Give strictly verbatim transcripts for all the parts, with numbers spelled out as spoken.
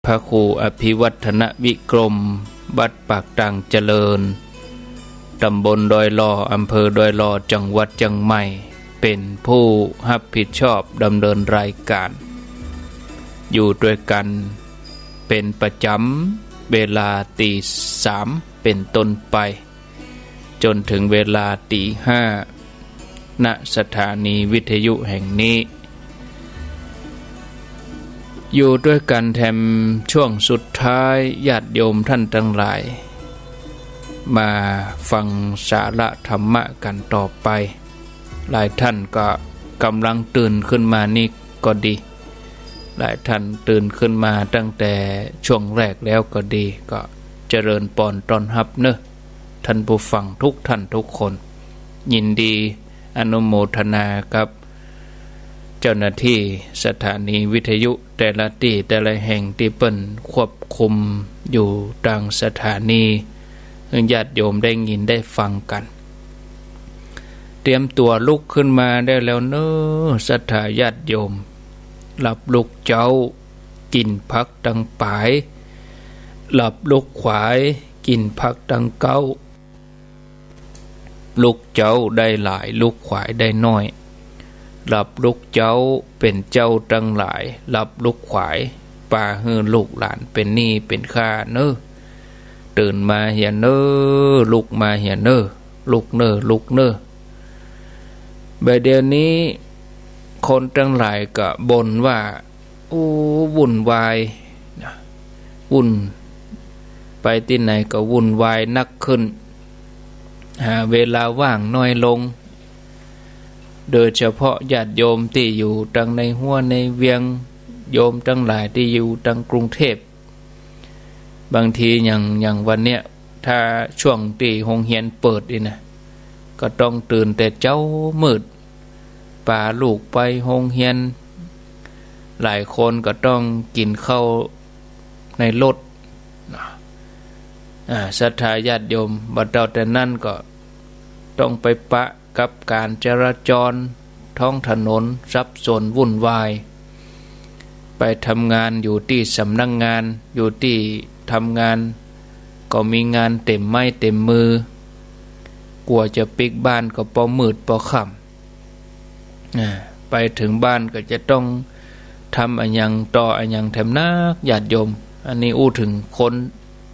พระครูอภิวัฒนวิกรม วัดปากตางเจริญ ตำบลดอยหล่อ อำเภอดอยหล่อ จังหวัดเจียงใหม่ เป๋นผู้ฮับผิดชอบดำเนินรายก๋าน อยู่ตวยกั๋นเป๋นประจ๋ำ เวลาตีสามเป๋นต้นไป จ๋นเถิงเวลาตีห้า ณ สถานีวิทยุแห่งนี้ อยู่ตวยกั๋นแถมช่วงสุดท้าย ญาติโยมต้านตังหลาย มาฟังสาระธรรมะกั๋นต่อไป หลายต้านก็ก่ำลังตื่นขึ้นมานี่ก็ดี หลายต้านตื่นขึ้นมาตั้งแต่ช่วงแรกแล้วก็ดี ก็เจริญปอนต้อนฮับเนาะ ต้านผู้ฟังทุกต้านทุกคน ยินดีอนุโมทนากับเจ้าหน้าตี้สถานีวิทยุแต่ละตี้แต่ละแห่งตี้เปิ้นควบคุมอยู่ตางสถานี หื้อญาติโยมได้ยินได้ฟังกั๋น เตรียมตั๋วลุกขึ้นมาได้แล้วเนาะ ศรัทธาญาติโยม หลับลุกเจ๊า กิ๋นผักตังป๋าย หลับลุกขวาย กิ๋นผักตังเก๊า ลุกเจ๊าได้หลาย ลุกขวายได้น้อย หลับลุกเจ๊าเป๋นเจ๊าตังหลาย หลับลุกขวายปาหื้อลูกหลานเป๋นหนี้เป๋นค่าเนาะ ตื่นมาเหียเนาะ ลุกมาเหียเนาะ ลุกเนาะ ลุกเนาะ บ่าเดี่ยวนี้คนตังหลายก็บ่นว่า โอ้ วุ่นวายนะ วุ่น ไปตี้ไหนก็วุ่นวายนักขึ้น หาเวลาว่างน้อยลง โดยเฉพาะญาติโยมตี้อยู่ตางในหัวในเวียง โยมตังหลายตี้อยู่ตางกรุงเทพฯ บางทีอย่าง อย่างวันเนี้ย ถ้าช่วงตี้โฮงเฮียนเปิดนี่นะ ก็ต้องตื่นแต่เจ๊ามืด ปาลูกไปโฮงเฮียน หลายคนก็ต้องกิ๋นข้าวในรถนะ อ่า ศรัทธาญาติโยม บ่าเต้าแต่นั้นก็ต้องไปปะกับก๋านจราจร ท้องถนนสับสนวุ่นวาย ไปทำงานอยู่ตี้สำนักงาน อยู่ตี้ทำงาน ก็มีงานเต็มไม้เต็มมือ กว่าจะปิ๊กบ้านก็ปอมืดปอค่ำ อ่า ไปเถิงบ้านก็จะต้องทำอะหยังต่ออะหยังแถมนัก ญาติโยม อันนี้อู้เถิงคน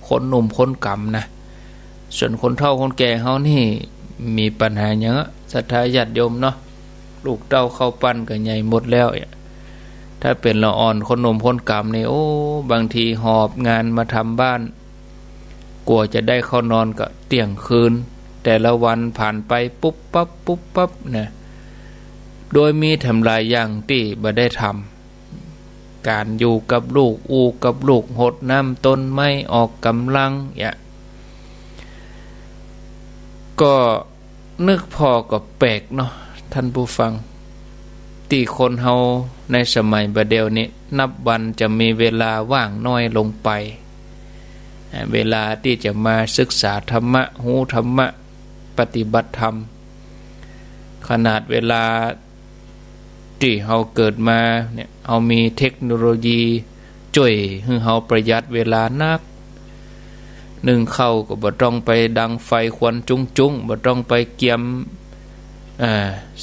คนหนุ่มคนก๋ำนะ ส่วนคนเฒ่าคนแก่เฮานี่มีปัญหาหยังอะ ศรัทธาญาติโยมเนาะ ลูกเต้าเข้าปั้นก็ใหญ่หมดแล้ว ถ้าเป๋นละอ่อนคนหนุ่มคนก๋ำนี่ โอ้ บางทีหอบงานมาทำบ้าน กว่าจะได้เข้านอนก็เตี้ยงคืน แต่ละวันผ่านไปปุ๊บปั๊บปุ๊บปั๊บนะ โดยมีแถมหลายอย่างตี้บ่ได้ทำ ก๋านอยู่กับลูก อู้กับลูก หดน้ำต้นไม้ ออกก๋ำลัง เนี่ย ก็นึกผ่อก็แปลกเนาะ ต้านผู้ฟัง ตี้คนเฮาในสมัยบ่าเดี่ยวนี้ นับวันจะมีเวลาว่างน้อยลงไป อ่า เวลาตี้จะมาศึกษาธรรมะ ฮู้ธรรมะ ปฏิบัติธรรม ขนาดเวลา ตี้เฮาเกิดมาเนี่ย เฮามีเทคโนโลยีจ้วยหื้อเฮาประหยัดเวลานัก นึ่งข้าวก็บ่ต้องไปดังไฟควันจุ้งๆ บ่ต้องไปเกียม อ่า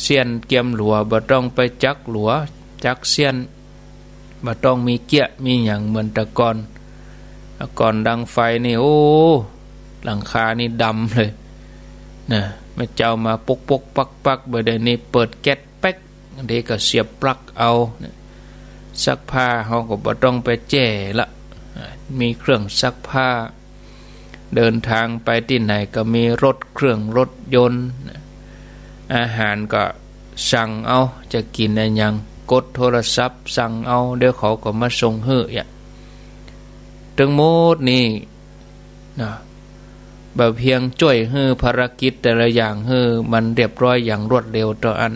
เสี้ยนเกียมหลัว บ่ต้องไปจักหลัว จักเสี้ยน บ่ต้องมีเกี้ยมีหยังเหมือนแต่ก่อน ก่อนดังไฟนี่ โอ้ หลังคานี่ดำเลยนะ แม่เจ้ามาปุ๊กๆ ปักๆ บ่าเดี่ยวนี้เปิดแก๊สแป๊ก บางทีก็เสียบปลั๊กเอานะ ซักผ้าเฮาก็บ่ต้องไปแจ้ละ อ่า มีเครื่องซักผ้า เดินทางไปตี้ไหนก็มีรถเครื่องรถยนต์นะ อาหารก็สั่งเอา จะกิ๋นอะหยัง กดโทรศัพท์สั่งเอา เดี๋ยวเขาก็มาส่งหื้อ เนี่ย ตึงหมดนี่นะ บ่เพียงจ้วยหื้อภารกิจแต่ละอย่างหื้อมันเรียบร้อยอย่างรวดเร็วเต้าอั้น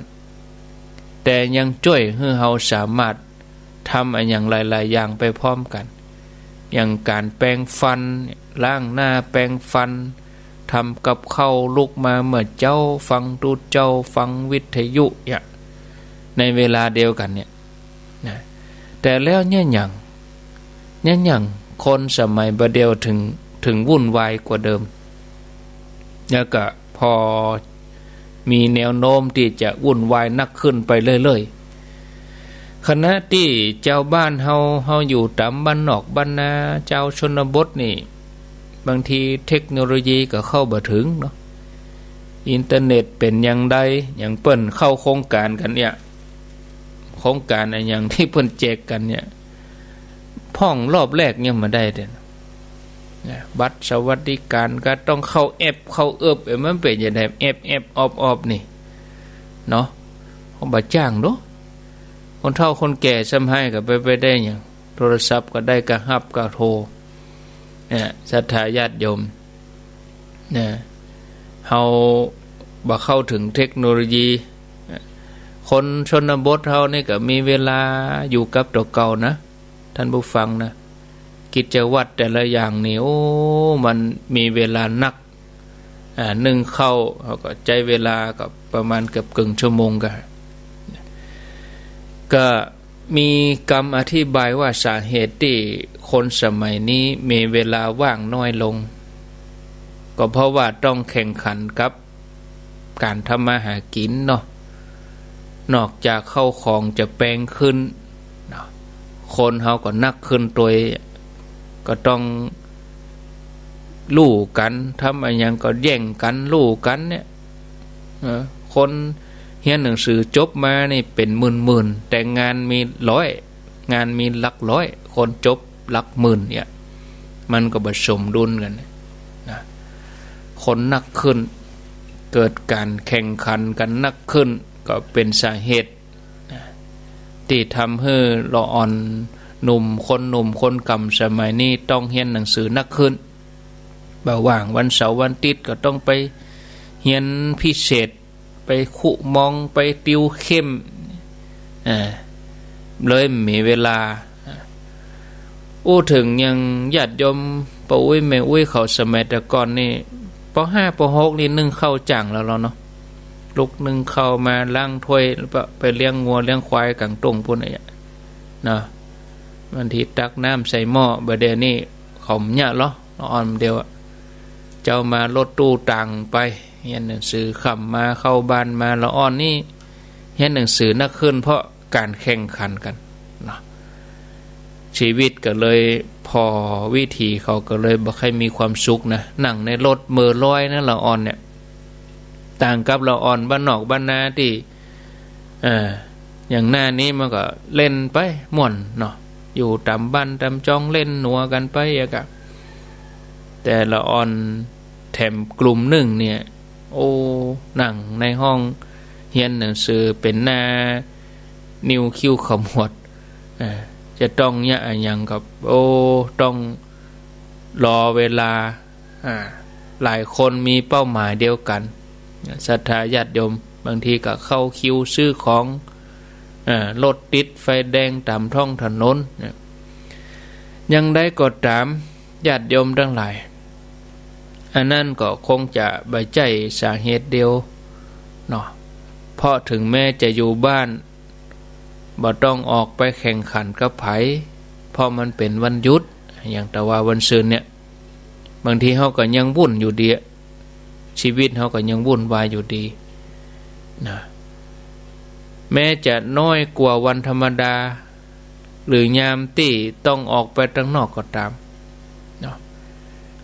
แต่ยังจ้วยหื้อเฮาสามารถทำอะหยังหลายๆ อย่างไปพร้อมกั๋น อย่างก๋านแปรงฟัน ล้างหน้าแปรงฟัน ทำกับข้าว ลุกมาเมื่อเจ๊า ฟังตุ๊เจ้า ฟังวิทยุ เนี่ย ในเวลาเดียวกั๋นเนี่ยนะ แต่แล้วเนี่ยหยัง ยัง ยัง คนสมัยบ่าเดี่ยวเถิง เถิงวุ่นวายกว่าเดิม แล้วก็ผ่อมีแนวโน้มตี้จะวุ่นวายนักขึ้นไปเรื่อยๆ ขณะตี้จาวบ้านเฮา เฮาอยู่ต๋ามบ้านนอกบ้านนา จาวชนบทนี่ บางทีเทคโนโลยีก็เข้าบ่เถิงเนาะ อินเทอร์เน็ตเป๋นอย่างใด อย่างเปิ้นเข้าโครงก๋านกั๋นเนี่ย โครงก๋านอะหยังตี้เปิ้นแจกกั๋นเนี่ย พ่องรอบแรกยังบ่ได้เตื้อ นะ บัตรสวัสดิการก็ต้องเข้าแอป เข้าเอิบ เอ๊ะ มันเป๋นจะใด แอปแอปออฟออฟนี่ เนาะ เฮาบ่จ้างโด คนเฒ่าคนแก่ซ้ำไห้ก็ไป ไปได้หยัง โทรศัพท์ก็ได้ ก็ฮับก็โทร เนี่ย ศรัทธาญาติโยม เนี่ย เฮาบ่เข้าเถิงเทคโนโลยี คนชนบทเฮานี่ก็มีเวลาอยู่กับตั๋วเก่านะ ท่านผู้ฟังนะ กิจวัตรแต่ละอย่างนี่ โอ้ มันมีเวลานัก อ่า นึ่งข้าว เฮาก็ใจ๊เวลาก็ประมาณเกือบเกิ่งชั่วโมงก็ ก็มีกำอธิบายว่าสาเหตุตี้คนสมัยนี้มีเวลาว่างน้อยลง ก็เพราะว่าต้องแข่งขันกับก๋านทำมาหากิ๋นเนาะ นอกจากข้าวของจะแปงขึ้นเนาะ คนเฮาก็นักขึ้นตวย ก็ต้องลู่กั๋น ทำอะหยังก็แย่งกั๋น ลู่กั๋นเนี่ย เออ คนเฮียนหนังสือจบมานี่เป๋นหมื่นๆ แต่งานมีร้อย งานมีหลักร้อย คนจบหลักหมื่นเนี่ย มันก็บ่สมดุลกั๋นนะ คนนักขึ้น เกิดก๋านแข่งขันกั๋นนักขึ้น ก็เป๋นสาเหตุนะ ตี้ทำหื้อละอ่อนหนุ่ม คนหนุ่มคนก่ำสมัยนี้ต้องเฮียนหนังสือนักขึ้น บ่าว่างวันเสาร์วันอาทิตย์ก็ต้องไปเฮียนพิเศษ ไปคุมอง ไปติวเข้ม อ่า เลยบ่มีเวลา อู้เถิงอย่างญาติโยมป้ออุ๊ยแม่อุ๊ยเขาสมัยแต่ก่อนนี่ ป.ห้า ป.หก นี่นึ่งข้าวจ้างแล้วเนาะ ลุกนึ่งข้าวมาล้างถ้วย แล้วก็ไปเลี้ยงงัวเลี้ยงควายก๋างตุ้งปู๊นอะเนาะ บางทีตักน้ำใส่หม้อ บ่าเดี่ยวนี้เขาบ่เยียะลอ ละอ่อนเดียวอะ เจ๊ามารถตู้ตางไป เฮียนหนังสือ ค่ำมาเข้าบ้านมา ละอ่อนนี่เฮียนหนังสือนักขึ้น เพราะก๋านแข่งขันกั๋นเนาะ ชีวิตก็เลยผ่อวิถีเขาก็เลยบ่ค่อยมีความสุขนะ นั่งในรถเมอลอยนะ ละอ่อนเนี่ย ต่างกับละอ่อนบ้านนอกบ้านนาตี้ เอ่อ อย่างหน้านี้มันก็เล่นไปม่วนเนาะ อยู่ต๋ามบ้านต๋ามจองเล่นหัวกั๋นไปอะกะ แต่ละอ่อนแถมกลุ่มนึ่งเนี่ย โอ้ นั่งในห้องเฮียนหนังสือเป๋นหน้านิ้วคิ้วขมวด เอ่อ จะต้องเยียะอะหยังก็ โอ้ ต้องรอเวลา อ่า หลายคนมีเป้าหมายเดียวกั๋น ศรัทธาญาติโยม บางทีก็เข้าคิวซื้อของ อ่า รถติดไฟแดงต๋ามท้องถนนเนี่ย อย่างใดก็ต๋าม ญาติโยมตังหลาย อันนั้นก็คงจะบ่ใจ้สาเหตุเดียวเนาะ เพราะเถิงแม้จะอยู่บ้าน บ่ต้องออกไปแข่งขันกับใผ เพราะมันเป๋นวันหยุด อย่างตะวาวันซืนเนี่ย บางทีเฮาก็ยังวุ่นอยู่ดีอะ ชีวิตเฮาก็ยังวุ่นวายอยู่ดีนะ แม้จะน้อยกว่าวันธรรมดา หรือยามตี้ต้องออกไปตังนอกก็ต๋ามเนาะ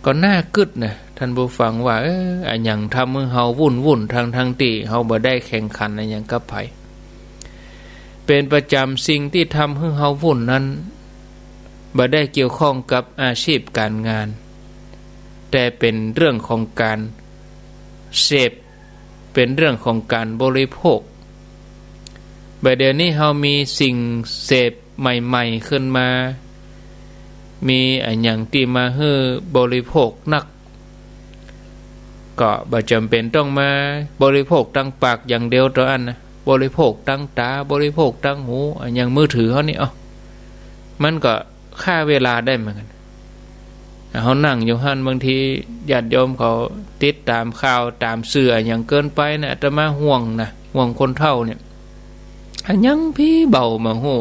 ก็น่ากึ๊ดนะท่านผู้ฟังว่า เออ อะหยังทำหื้อเฮาวุ่นๆ ทั้งๆ ตี้เฮาบ่ได้แข่งขันอะหยังกับใผ เป๋นประจ๋ำ สิ่งตี้ทำหื้อเฮาวุ่นนั้น บ่ได้เกี่ยวข้องกับอาชีพก๋านงาน แต่เป๋นเรื่องของก๋านเสพ เป๋นเรื่องของก๋านบริโภค บ่าเดี่ยวนี้เฮามีสิ่งเสพใหม่ๆ ขึ้นมา มีอะหยังตี้มาหื้อบริโภคนัก ก็บ่จ๋ำเป๋นต้องมาบริโภคตางปากอย่างเดียวเต้าอั้นนะ บริโภคตางต๋า บริโภคตางหู อะหยังมือถือเฮานี่ เอ้า มันก็ฆ่าเวลาได้เหมือนกั๋น เฮานั่งอยู่หั้น บางทีญาติโยมเขาติดต๋ามข่าวต๋ามสื่ออะหยังเกินไปนะ อาตมาห่วงนะ ห่วงคนเฒ่าเนี่ย อะหยังปี้เบาบ่ฮู้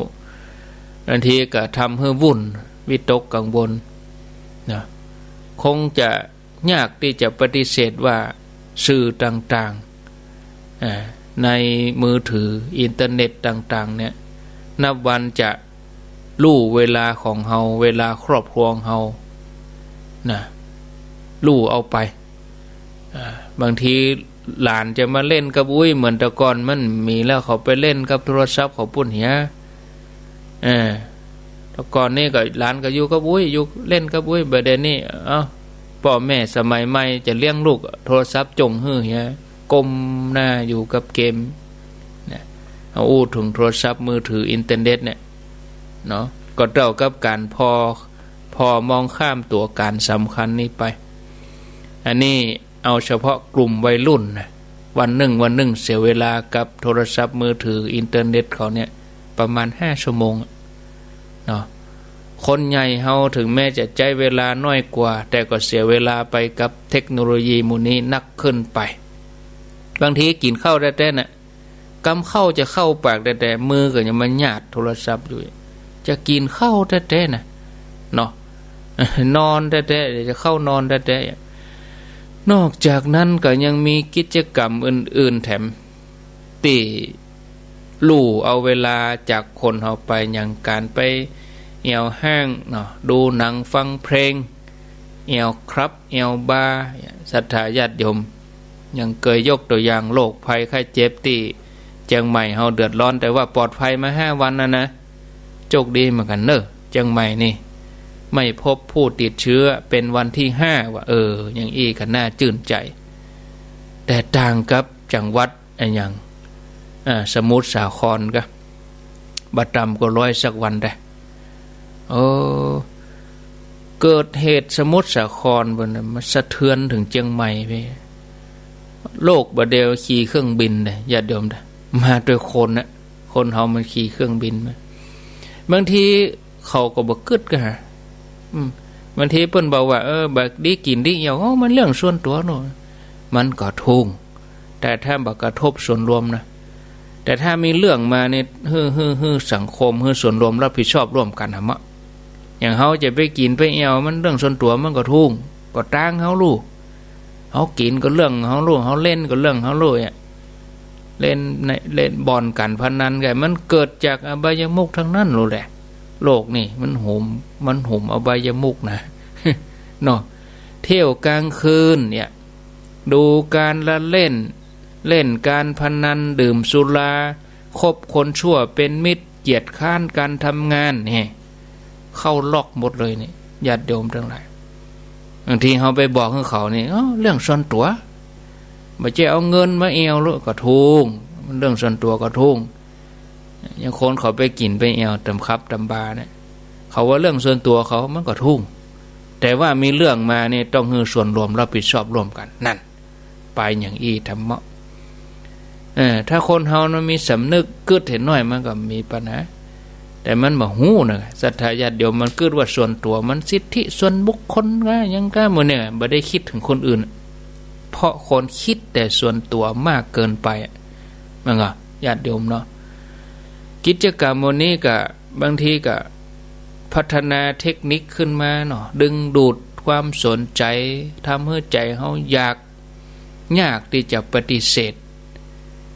บางทีก็ทำหื้อวุ่น วิตกกังวลนะ คงจะยากตี้จะปฏิเสธว่าสื่อต่างๆ อ่า ในมือถืออินเทอร์เน็ตต่างๆ เนี่ย นับวันจะ ลู่เวลาของเฮา เวลาครอบครัวของเฮา นะ ลู่เอาไป อ่า บางทีหลานจะมาเล่นกับอุ๊ย เหมือนแต่ก่อนมันมีแล้ว เขาไปเล่นกับโทรศัพท์เขาปู้นเหีย เออ แต่ก่อนนี่ก็หลานก็อยู่กับอุ๊ย อยู่เล่นกับอุ๊ย บ่าเดี่ยวนี้ เอ้า ป้อแม่สมัยใหม่จะเลี้ยงลูก โทรศัพท์จ้งหื้อเหีย ก้มหน้าอยู่กับเกม นะ เอาอู้เถิงโทรศัพท์มือถืออินเทอร์เน็ตเนี่ย เนาะ ก็เต้ากับก๋านผ่อ ผ่อมองข้ามตั๋วก๋านสำคัญนี้ไป อันนี้เอาเฉพาะกลุ่มวัยรุ่นนะ วันนึ่งวันนึ่งเสียเวลากับโทรศัพท์มือถืออินเทอร์เน็ตเขาเนี่ย ประมาณห้าชั่วโมงอะ เนาะ คนใหญ่เฮาเถิงแม้จะใจ๊เวลาน้อยกว่า แต่ก็เสียเวลาไปกับเทคโนโลยีหมู่นี้นักขึ้นไป บางทีกิ๋นข้าวแต๊ๆ น่ะ กำข้าวจะเข้าปากแต๊ๆ มือก็ยังมาหยาดโทรศัพท์อยู่ จะกิ๋นข้าวแต๊ๆ น่ะ เนาะ นอนแต๊ๆ จะเข้านอนแต๊ๆ นอกจากนั้นก็ยังมีกิจกรรมอื่นๆ แถม ตี้ลู่เอาเวลาจากคนเฮาไป อย่างก๋านไปแอ่วห้างเนาะ ดูหนังฟังเพลง แอ่วคลับ แอ่วบาร์ ศรัทธาญาติโยม ยังเกยยกตั๋วอย่างโรคภัยไข้เจ็บตี้เจียงใหม่เฮาเดือดร้อน แต่ว่าปลอดภัยมาห้าวันนะนะ โจคดีเหมือนกั๋นเน่อ เจียงใหม่นี่ ไม่พบผู้ติดเชื้อเป็นวันที่ห้า ว่า เออ อย่างอี้ก็น่าจื้นใจ๋ แต่ต่างกับจังหวัด อะหยัง อ่า สมุทรสาครก็ บ่ต่ำกว่าร้อยสักวันได้ เออ เกิดเหตุสมุทรสาครปู้นน่ะ มันสะเทือนเถิงเจียงใหม่ไป โรคบ่าเดี่ยวขี่เครื่องบินเน่อ ญาติโยมเน่อ มาตวยคนน่ะ คนเฮามันขี่เครื่องบินมา บางทีเขาก็บ่กึ๊ดกั๋นหา อืม บางทีเปิ้นบอกว่า เออ บ่ดีกิ๋นดีแอ่ว โอ้ มันเรื่องส่วนตั๋วโน่น มันก็ถูก แต่ถ้าบ่กระทบส่วนรวมนะ แต่ถ้ามีเรื่องมานี่ หื้อ หื้อ หื้อสังคม หื้อส่วนรวมรับผิดชอบร่วมกั๋นหะเมาะ อย่างเฮาจะไปกิ๋นไปแอ่ว มันเรื่องส่วนตั๋วมันก็ถูก ก็ตางเฮาลู่ เฮากิ๋นก็เรื่องเฮาลู่ เฮาเล่นก็เรื่องเฮาลู่ เนี่ย เล่นใน เล่นบ่อนก๋านพนันกั๋น มันเกิดจากอบายมุขทั้งนั้นลู่แหละ โลกนี่มันหุม มันหุมอบายมุขนะ เนาะ เที่ยวกลางคืนเนี่ย ดูการละเล่น เล่นการพนัน ดื่มสุรา คบคนชั่วเป็นมิตร เกียจคร้านการทำงาน เนี่ย เข้าล็อกหมดเลยเนี่ย ญาติโยมตังหลาย บางทีเฮาไปบอกหื้อเขานี่ เอ้า เรื่องส่วนตั๋ว บ่ใจ้เอาเงินมาแอ่วลู่ ก็ถูก เรื่องส่วนตั๋วก็ถูก อย่างคนเขาไปกิ๋นไปแอ่วต๋ามคลับต๋ามบาร์เนี่ย เขาว่าเรื่องส่วนตั๋วเขา มันก็ถูก แต่ว่ามีเรื่องมานี่ต้องหื้อส่วนรวมรับผิดชอบร่วมกั๋น นั่น ไปอย่างอี้ทำเมาะ เออ ถ้าคนเฮามันมีสำนึกกึ๊ดเถิงหน้อย มันก็มีปัญหา แต่มันบ่ฮู้นะ ศรัทธาญาติโยม มันกึ๊ดว่าส่วนตั๋ว มันสิทธิส่วนบุคคลกะหยังกะ หมู่เนี่ย บ่ได้กึ๊ดเถิงคนอื่น เพราะคนกึ๊ดแต่ส่วนตั๋วมากเกินไปอะ มันก็ ญาติโยมเนาะ กิจกรรมหมู่นี้ก็ บางทีก็พัฒนาเทคนิคขึ้นมาเนาะ ดึงดูดความสนใจ๋ ทำหื้อใจ๋เฮาอยาก ยากตี้จะปฏิเสธ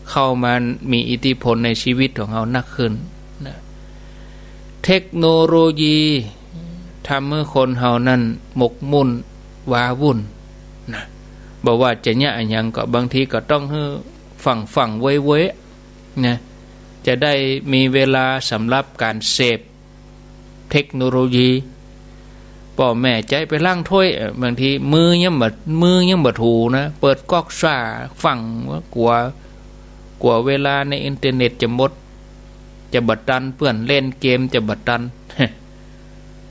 เข้ามามีอิทธิพลในชีวิตของเฮานักขึ้นนะ เทคโนโลยีทำหื้อคนเฮานั้นหมกมุ่นว้าวุ่นนะ บ่ว่าจะเยียะอะหยังก็ บางทีก็ต้องหื้อฟั่งๆ เว้ยๆ นะ จะได้มีเวลาสำหรับก๋านเสพเทคโนโลยี ป้อแม่ใจ๊ไปล้างถ้วย เอ่อ บางทีมือยังบ่ มือยังบ่ถูนะ เปิดก๊อกซ่าฟั่ง กั๋ว กั๋วเวลาในอินเทอร์เน็ตจะหมด จะบ่ตัน เปื้อนเล่นเกมจะบ่ตัน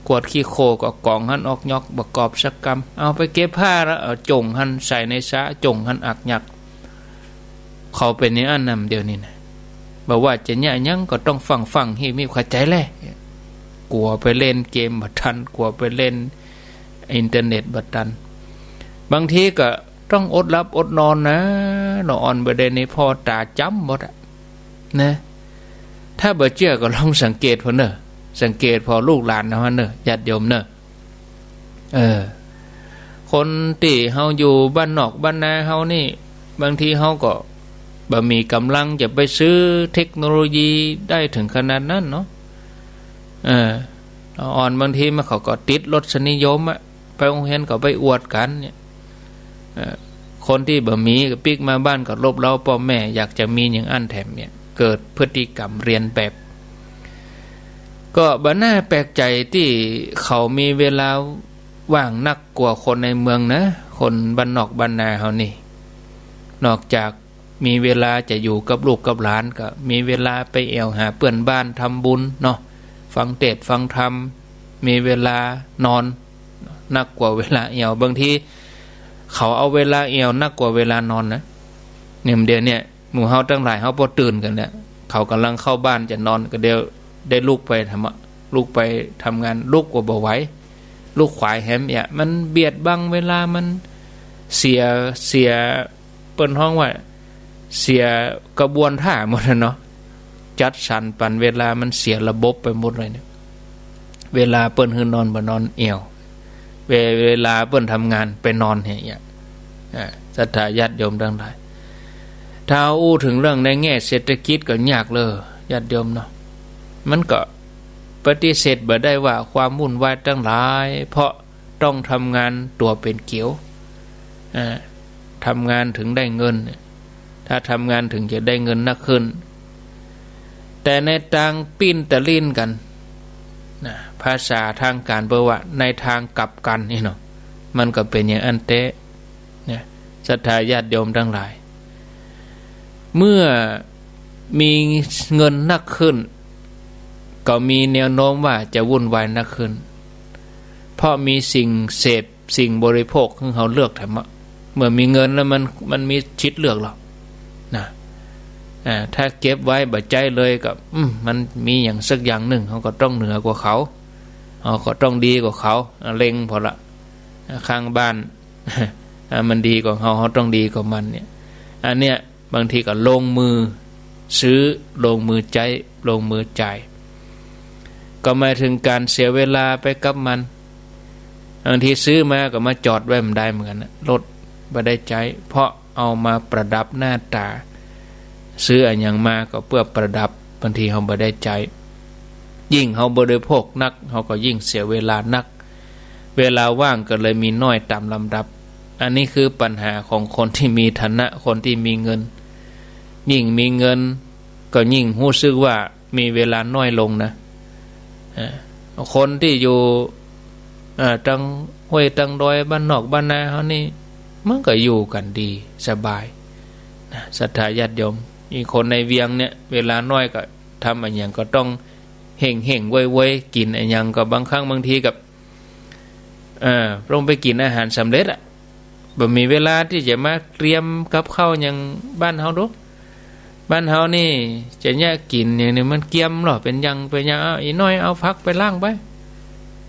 ขวดขี้โคลนก็ก๋องหั้นออกยอก บ่กอบสักกำ เอาไปเก็บผ้าแล้ว เอาจ้งหั้นใส่ในสระ จ้งหั้นอักยัก เขาเป๋นอย่างอั้นนำเดี๋ยวนี้นะ บ่ว่าจะเยียะหยังก็ต้องฟั่งๆ หื้อมีความเข้าใจ๋แล กั๋วไปเล่นเกมบ่ตัน กั๋วไปเล่นอินเทอร์เน็ตบ่ตัน บางทีก็ต้องอดหลับอดนอนนะ นอนบ่ได้นี่ผ่อต๋าจ๋ำหมดอะ นะ ถ้าบ่เจื้อก็ลองสังเกตเปิ้นเน่อ สังเกตผ่อลูกหลานเฮาหั้นเน่อ ญาติโยมเน่อ เออ คนตี้เฮาอยู่บ้านนอกบ้านนาเฮานี่ บางทีเฮาก็บ่มีก๋ำลังจะไปซื้อเทคโนโลยีได้เถิงขนาดนั้นเนาะ เออ อ่อน บางทีมันเขาก็ติดรสนิยมอะ ไปโฮงเฮียนก็ไปอวดกั๋นเนี่ย เอ่อ คนตี้บ่มีก็ปิ๊กมาบ้านก็ลบเล้าป้อแม่ อยากจะมีอย่างอั้นแถมเนี่ย เกิดพฤติกรรมเลียนแบบ ก็บ่น่าแปลกใจ๋ตี้เขามีเวลาว่างนักกว่าคนในเมืองนะ คนบ้านนอกบ้านนาเฮานี่ นอกจาก มีเวลาจะอยู่กับลูกกับหลาน ก็มีเวลาไปแอ่วหาเปื้อนบ้านทำบุญเนาะ ฟังเตสน์ฟังธรรม มีเวลานอนนักกว่าเวลาแอ่ว บางทีเขาเอาเวลาแอ่วนักกว่าเวลานอนนะ เนี่ย เดี๋ยวเนี่ย หมู่เฮาตังหลายเฮาปอตื่นกั๋นเนี่ย เขาก่ำลังเข้าบ้านจะนอน ก็เดี๋ยวได้ลุกไปทำอะ ลุกไปทำงาน ลุกก็บ่ไหว ลุกขวายแหม เนี่ย มันเบียดบังเวลา มันเสีย เสีย เปิ้นฮ้องว่าเสียกระบวนท่าหมดอะเนาะ จัดสรรปันเวลามันเสียระบบไปหมดเลยเนี่ย เวลาเปิ้นหื้อนอนบ่นอนแอ่ว เว- เวลาเปิ้นทำงานไปนอนเหีย อ่า ศรัทธาญาติโยมตังหลาย ถ้าอู้เถิงเรื่องในแง่เศรษฐกิจก็ยากเลย ญาติโยมเนาะ มันก็ปฏิเสธบ่ได้ว่าความวุ่นวายตังหลาย เพราะ ต้องทำงานตั๋วเป๋นเกลียว อ่า ทำงานเถิงได้เงิน ถ้าทำงานเถิงจะได้เงินนักขึ้น แต่ในตางปิ้นตะลิ้นกั๋นนะ ภาษาตางก๋านเปิ้นว่าในตางกลับกั๋นนี่เนาะ มันก็เป๋นอย่างอั้นแต๊ เนี่ย ศรัทธาญาติโยมตังหลาย เมื่อมีเงินนักขึ้น ก็มีแนวโน้มว่าจะวุ่นวายนักขึ้น เพราะมีสิ่งเสพ สิ่งบริโภคหื้อเฮาเลือกแถมอะ เมื่อมีเงินแล้วมัน มันมีสิทธิ์เลือกแล้วนะ อ่า ถ้าเก็บไว้บ่ใจ๊เลยก็ อืม มันมีอย่างสักอย่างนึ่ง เฮาก็ต้องเหนือกว่าเขา เฮาก็ต้องดีกว่าเขา อ่า เล็งผ่อละ อ่า ข้างบ้าน อ่า มันดีกว่าเฮา เฮาต้องดีกว่ามันเนี่ย อันเนี้ย บางทีก็ลงมือซื้อ ลงมือใจ๊ ลงมือจ่าย ก็หมายเถิงก๋านเสียเวลาไปกับมัน บางทีซื้อมาก็มาจอดไว้บ่ได้เหมือนกั๋นนะ รถบ่ได้ใจ๊ เพราะเอามาประดับหน้าตา ซื้ออะหยังมาก็เปื้อประดับ บางทีเฮาบ่ได้ใจ๊ ยิ่งเฮาบริโภคนัก เฮาก็ยิ่งเสียเวลานัก เวลาว่างก็เลยมีน้อยต๋ามลำดับ อันนี้คือปัญหาของคนตี้มีฐานะ คนตี้มีเงิน ยิ่งมีเงินก็ยิ่งฮู้สึกว่ามีเวลาน้อยลงนะ อ่า คนตี้อยู่ อ่า ตางห้วยตางดอย บ้านนอกบ้านนาเฮานี่ มันก็อยู่กั๋นดีสบายนะ ศรัทธาญาติโยม อีกคนในเวียงเนี่ย เวลาน้อยก็ทำอะหยังก็ต้องเฮ่งๆ เว้ยๆ กิ๋นอะหยังก็บางครั้งบางทีก็ เอ่อ ลงไปกิ๋นอาหารสำเร็จอะ บ่มีเวลาตี้จะมาเตรียมกับข้าวอย่างบ้านเฮาดอก บ้านเฮานี่จะเยียะกิ๋นอย่างนี้มันเกียมลอ เป๋นอย่าง เป๋นอย่าง อ้าว อีน้อยเอาผักไปล้างไป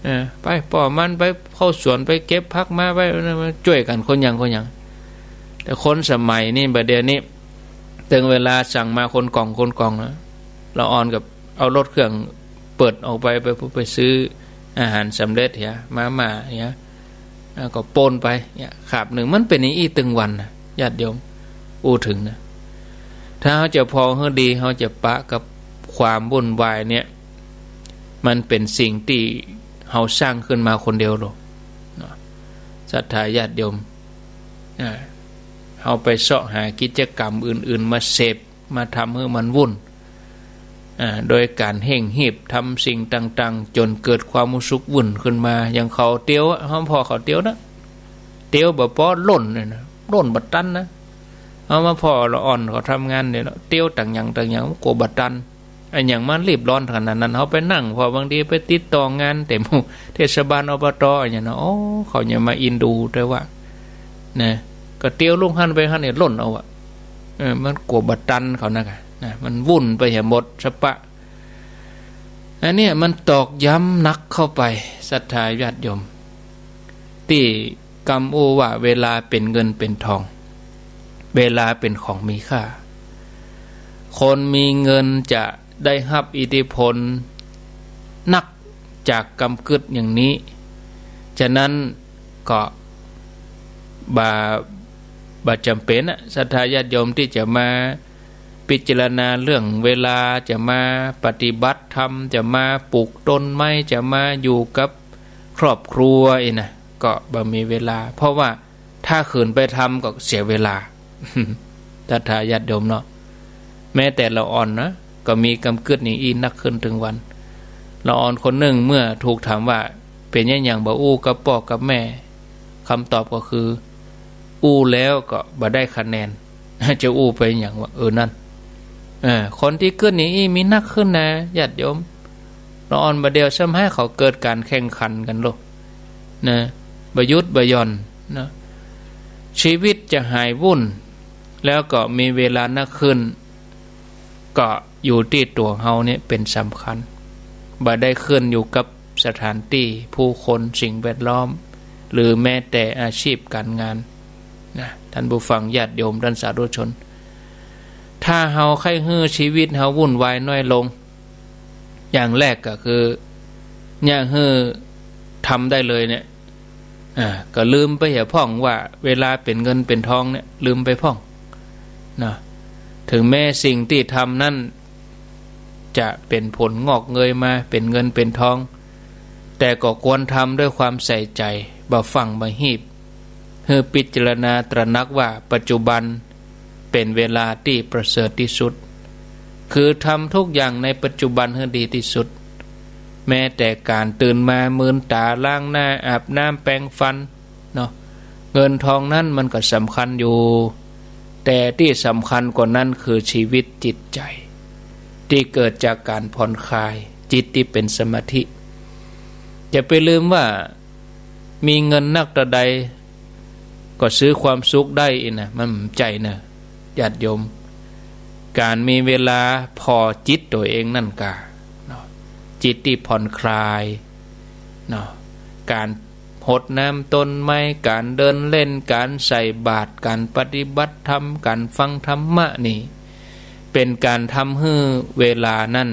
เออ ไป ป้อมันไปเข้าสวนไปเก็บผักมาไป เออ มาจ้วยกั๋นคนอย่าง คนอย่าง แต่คนสมัยนี้ บ่าเดี่ยวนี้ เถิงเวลาสั่งมาคนก่อง คนก่องแล้ว ละอ่อนก็เอารถเครื่องเปิดออกไป ไป ไปซื้ออาหารสำเร็จเหีย มาม่าเหีย แล้วก็โป้นไปเนี่ย คาบนึ่ง มันเป๋นอย่างอี้ตึงวันนะ ญาติโยม อู้เถิงนะ ถ้าเฮาจะผ่องหื้อดี เฮาจะปะกับความวุ่นวายเนี่ย มันเป๋นสิ่งตี้เฮาสร้างขึ้นมาคนเดียวลอ เนาะ ศรัทธาญาติโยม อ่า เฮาไปเซาะหากิจกรรมอื่นๆ มาเสพ มาทำหื้อมันวุ่น อ่า โดยก๋านเฮ่งฮีบทำสิ่งต่างๆ จ๋นเกิดความฮู้สึกวุ่นขึ้นมา อย่างเขาเตียวอะ เฮาผ่อเขาเตียวนะ เตียวบ่ปอล่นเนี่ยนะ ล่นบ่ตันนะ เฮามาผ่อละอ่อนเขาทำงานเนี่ยเนาะ เตียวต่างอย่างต่างอย่าง กั๋วบ่ตัน อะหยังมันรีบร้อนขนาดนั้น เฮาไปนั่งผ่อ บางทีไปติดต่องานเต็มเทศบาล อบต อะหยังนะ โอ้ เขายังมาอินดูด้วยว่า นะ ก็เตียวลุงหั้นไปหั้นเนี่ย ล่นเอาอะ เออ มันกั๋วบ่ตันเขานักอะ นะ มันวุ่นไปเหียหมดสะปะ อันเนี้ยมันตอกย้ำหนักเข้าไป ศรัทธาญาติโยม ตี้กำอู้ว่าเวลาเป๋นเงินเป๋นทอง เวลาเป๋นของมีค่า คนมีเงินจะได้ฮับอิทธิพล นักจากกำกึ๊ดอย่างนี้ ฉะนั้นก็บ่า บ่าจ๋ำเป๋นอะ ศรัทธาญาติโยมตี้จะมาพิจารณาเรื่องเวลา จะมาปฏิบัติธรรม จะมาปลูกต้นไม้ จะมาอยู่กับครอบครัวอี้นะ ก็บ่มีเวลา เพราะว่าถ้าขืนไปทำก็เสียเวลา ศรัทธาญาติโยมเนาะ แม้แต่ละอ่อนนะ ก็มีกำกึ๊ดอย่างอี้นักขึ้นตึงวัน ละอ่อนคนนึ่งเมื่อถูกถามว่า เป๋นหยังบ่อู้กับป้อกับแม่ กำตอบก็คือ อู้แล้วก็บ่ได้คะแนน จะอู้ไปหยังวะ เออ นั่น เออ คนตี้กึ๊ดอย่างอี้มีนักขึ้นนะ ญาติโยม ละอ่อนบ่าเดี่ยวซ้ำหาเขาเกิดก๋านแข่งขันกั๋นโลก นะ บ่หยุดบ่หย่อนนะ ชีวิตจะหายวุ่น แล้วก็มีเวลานักขึ้น ก็อยู่ตี้ตั๋วเฮาเนี่ยเป๋นสำคัญ บ่ได้ขึ้นอยู่กับสถานตี้ ผู้คน สิ่งแวดล้อม หรือแม้แต่อาชีพก๋านงานนะ ท่านผู้ฟังญาติโยม ท่านสาธุชน ถ้าเฮาใค่หื้อชีวิตเฮาวุ่นวายน้อยลง อย่างแรกก็คือ เยียะหื้อทำได้เลยเนี่ย อ่า ก็ลืมไปเหียพ่องว่าเวลาเป๋นเงินเป๋นทองเนี่ย ลืมไปพ่อง เนาะ ถึงแม้สิ่งตี้ทำนั้นจะเป๋นผลงอกเงยมา เป๋นเงินเป๋นทอง แต่ก็ควรทำด้วยความใส่ใจ๋ บ่ฟั่งบ่ฮีบ หื้อพิจารณาตระหนักว่าปัจจุบัน เป๋นเวลาตี้ประเสริฐตี้สุด คือทำทุกอย่างในปัจจุบันหื้อดีตี้สุด แม้แต่ก๋านตื่นมามืนต๋า ล้างหน้า อาบน้ำ แปรงฟัน เนาะ เงินทองนั้นมันก็สำคัญอยู่ แต่ตี้สำคัญกว่านั้นคือชีวิตจิตใจ๋ ตี้เกิดจากก๋านผ่อนคลาย จิตตี้เป๋นสมาธิ จะไปลืมว่า มีเงินนักเต้าใด ก็ซื้อความสุขได้อี้นะ มันบ่ใจ้เน่อ ญาติโยม ก๋านมีเวลาผ่อจิตตั๋วเองนั่นก่า เนาะ จิตตี้ผ่อนคลาย เนาะ ก๋านหดน้ำต้นไม้ ก๋านเดินเล่น ก๋านใส่บาตร ก๋านปฏิบัติธรรม ก๋านฟังธรรมะนี่ เป๋นก๋านทำหื้อเวลานั้น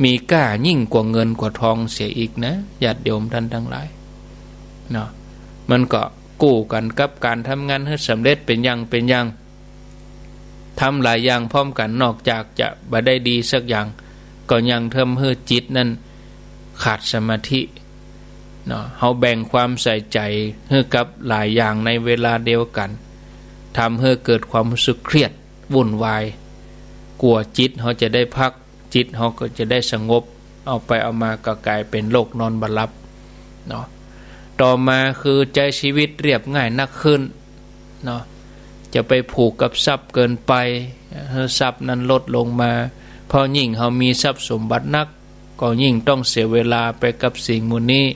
มีก้ายิ่งกว่าเงินกว่าทองเสียอีกนะ ญาติโยมท่านตังหลาย เนาะ มันก็กู้กั๋นกับก๋านทำงานหื้อสำเร็จเป๋นอย่างเป๋นอย่าง ทำหลายอย่างพร้อมกั๋น นอกจากจะบ่ได้ดีสักอย่าง ก็ยังทำหื้อจิตนั้นขาดสมาธิ เนาะ เฮาแบ่งความใส่ใจ๋หื้อกับหลายอย่างในเวลาเดียวกั๋น ทำหื้อเกิดความรู้สึกเครียด วุ่นวาย กว่าจิตเฮาจะได้พัก จิตเฮาก็จะได้สงบ เอาไปเอามาก็ก๋ายเป๋นโรคนอนบ่หลับ เนาะ ต่อมาคือใจ๊ชีวิตเรียบง่ายนักขึ้น เนาะ จะไปผูกกับทรัพย์เกินไป หื้อทรัพย์นั้นลดลงมา เพราะยิ่งเฮามีทรัพย์สมบัตินัก ก็ยิ่งต้องเสียเวลาไปกับสิ่งหมู่นี้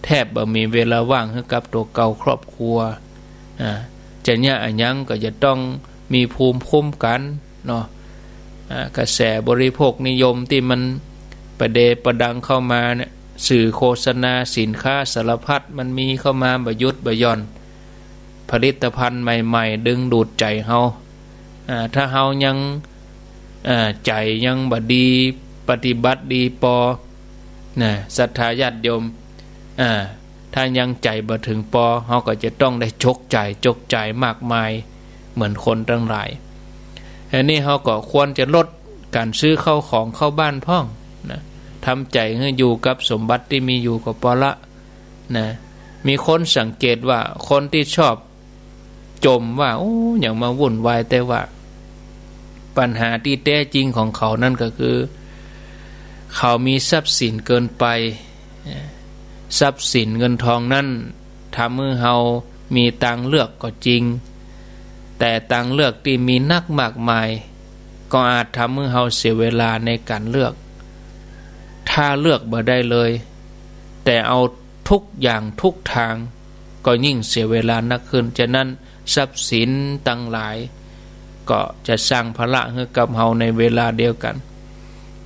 แทบบ่มีเวลาว่างหื้อกับตั๋วเก่าครอบครัว อ่า จะเยียะอะหยังก็จะต้องมีภูมิคุ้มกั๋น เนาะ อ่า กระแสบริโภคนิยมตี้มันประเดประดังเข้ามาเนี่ย สื่อโฆษณาสินค้าสารพัดมันมีเข้ามาบ่หยุดบ่หย่อน ผลิตภัณฑ์ใหม่ๆ ดึงดูดใจ๋เฮา อ่า ถ้าเฮายัง อ่า ใจ๋ยังบ่ดี ปฏิบัติดีปอ นะ ศรัทธาญาติโยม อ่า ถ้ายังใจ๋บ่เถิงปอ เฮาก็จะต้องได้จกจ่าย จกจ่ายมากมาย เหมือนคนตังหลาย อันนี้เฮาก็ควรจะลดก๋านซื้อเข้าของเข้าบ้านพ่อง นะ ทำใจ๋หื้ออยู่กับสมบัติตี้มีอยู่ก็ปอละ นะ มีคนสังเกตว่าคนตี้ชอบจ่มว่า โอ้ หยังมาวุ่นวายแต๊วะ ปัญหาตี้แต๊จริงของเขานั้นก็คือ เขามีทรัพย์สินเกินไป ทรัพย์สินเงินทองนั้นทำหื้อเฮามีตางเลือกก็จริง แต่ตางเลือกตี้มีนักมากมาย ก็อาจทำหื้อเฮาเสียเวลาในก๋านเลือก ถ้าเลือกบ่ได้เลย แต่เอาทุกอย่างทุกตาง ก็ยิ่งเสียเวลานักขึ้น ฉะนั้นทรัพย์สินตังหลาย ก็จะสร้างภาระหื้อกับเฮาในเวลาเดียวกั๋น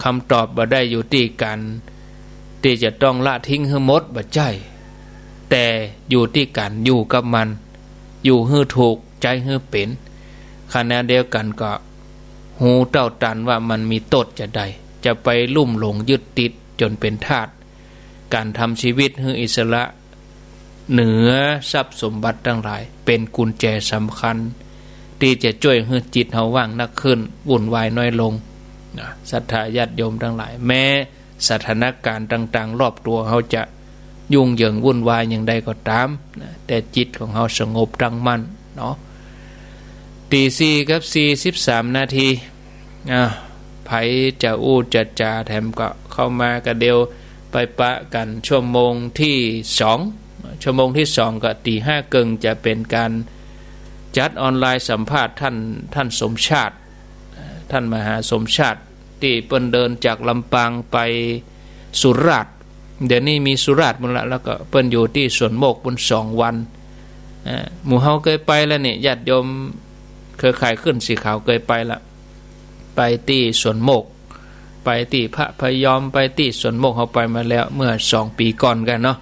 กำตอบบ่ได้อยู่ตี้ก๋านตี้จะต้องละทิ้งหื้อหมด บ่ใจ้ แต่อยู่ตี้ก๋านอยู่กับมัน อยู่หื้อถูก ใจ๊หื้อเป๋น ขณะเดียวกั๋นก็ฮู้เต้าตันว่ามันมีโต้ษจาใด จะไปลุ่มหลงยึดติด จ๋นเป๋นธาตุ ก๋านทำจีวิตหื้ออิสระเหนือทรัพย์สมบัติตังหลาย เป๋นกุญแจสำคัญ ตี้จะจ้วยหื้อจิตเฮาว่างนักขึ้น วุ่นวายน้อยลง นะ ศรัทธาญาติโยมตังหลาย แม้สถานก๋ารณ์ต่างๆ รอบตั๋วเฮาจะยุ่งเหยิงวุ่นวายอย่างใดก็ต๋าม นะ แต่จิตของเฮาสงบตั้งมั่นเนาะ ตีสี่กับสี่สิบสามนาที อ่า ใผจะอู้จะจ๋าแถมก็เข้ามาก็เดี๋ยวไปปะกั๋นชั่วโมงตี้สอง ชั่วโมงตี้สองก็ตีห้าเกิ่ง จะเป๋นก๋านจัดออนไลน์สัมภาษณ์ต้าน ต้านสมชาติ ต้านมหาสมชาติ ตี้เปิ้นเดินจากลำปางไปสุราษฎร์ เดี๋ยวนี้มีสุราษฎร์ปู้นละ แล้วก็เปิ้นอยู่ตี้สวนโมกปู้นสองวัน อ่า หมู่เฮาเกยไปแล้วนี่ ญาติโยมเครือข่ายคลื่นสีขาวเกยไปละ ไปตี้สวนโมก ไปตี้พระพยอม ไปตี้สวนโมก เฮาไปมาแล้วเมื่อสองปี๋ก่อนกั๋นเนาะ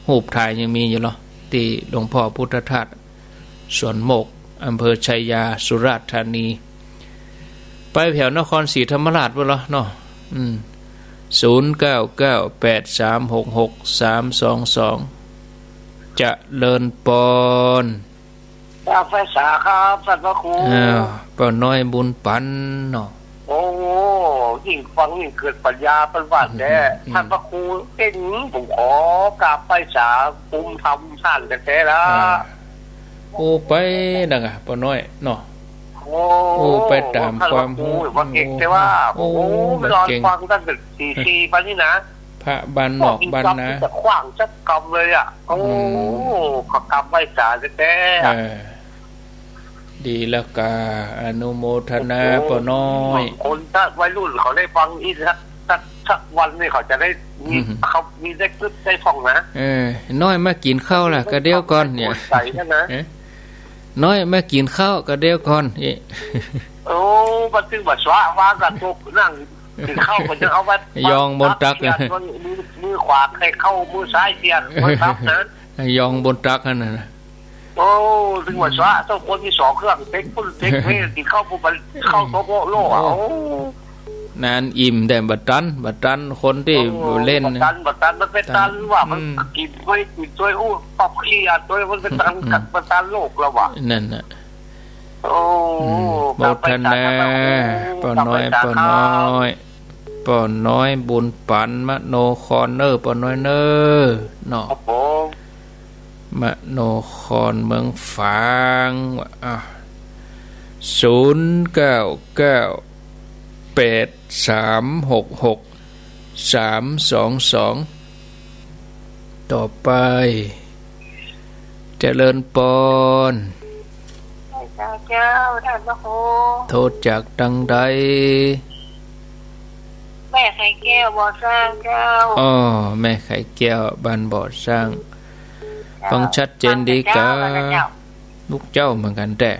รูปถ่ายยังมีอยู่เนาะ ตี้หลวงพ่อพุทธทาสสวนโมก อำเภอชัยยา สุราษฎร์ธานี ไปแถวนครศรีธรรมราชปู้นละเนาะ อืม ศูนย์เก้าเก้าแปดสามหกหกสามสองสอง เจริญปอน กราบไหว้สาครับ ต้านพระครู อ้าว ป้าน้อยบุญปันเนาะ โอ้ ยิ่งฟังยิ่งเกิดปัญญา เปิ้นว่าแต๊ อืม ต้านพระครูเก่ง ผมขอกราบไหว้สา ภูมิธรรมต้านแต๊ๆ ละ อ่า โอ้ ไปนั่นกะ ป้าน้อยเนาะ โอ้ โอ้ ไปต๋ามความฮู้ ต้านพระครูว่าเก่งแต๊ว่า โอ้ โอ้ โอ้ นอนฟังตั้งแต่ตีสี่ปานนี้นะ พระบ้านนอกบ้านนา จะขว้างจักกำเลยอะ โอ้ อืม ขอกราบไหว้สาแต๊ๆ เออ ดีแล้วกา อนุโมทนา โอ้โห ป้าน้อย คนถ้าวัยรุ่นเขาได้ฟังอีกสัก สัก สักวันนี่เขาจะได้มี อืม เขามีได้กึ๊ดได้ท่องนะ เออ น้อยมากิ๋นข้าวละ กะเดี๋ยวก่อนเนี่ย ใส่นั่นนะ เอ๊ะ น้อยมากิ๋นข้าวกะเดี๋ยวก่อน เอ๊ะ โอ้ มันตึงบ่าสวะ วางกะตกนั่ง กิ๋นข้าวก็จะเอาไว้ ยองบนตัก มือ มือขวาใค่ข้าว มือซ้ายเสียบไว้ตักนะ ยองบนตักนั่นน่ะ โอ้ ตึงบ่าสวะ ต้องคนมีสองเครื่อง เต็กปุ้นเต็กเพ่ กิ๋นข้าวปุ้น ข้าวโต๊ะโลกอะ โอ้ โอ้ นานอิ่มแต่บ่ตัน บ่ตันคนตี้ โอ้ เล่น บ่ตัน บ่ตัน มันไปตันว่า มัน อืม กิ๋นไป กิ๋นไป อู้ ปรับเครียดไป มันไปตัน อืม กัด บ่ตันโลกแล้วว่ะ นั่นน่ะ โอ้ อืม โมทนา ป้าน้อย ป้าน้อย ป้าน้อยบุญปัน มโนคอนเนอ ป้าน้อยเนอ เนาะ ครับผม มโนคอนเมืองฝาง อ่ะ ศูนย์เก้าเก้าแปดสามหกหกสามสองสอง ต่อไป เจริญปอน เจ้า เจ้า ต้านพระครู โทรจากตังใด แม่ไข่แก้ว บ่อสร้าง เจ้า อ้อ แม่ไข่แก้ว บ้านบ่อสร้าง เจ้า ฟังชัดเจนดีกา ฟังแต่เจ๊าแล้วนะเจ้า ลูกเจ้าเหมือนกั๋นแต๊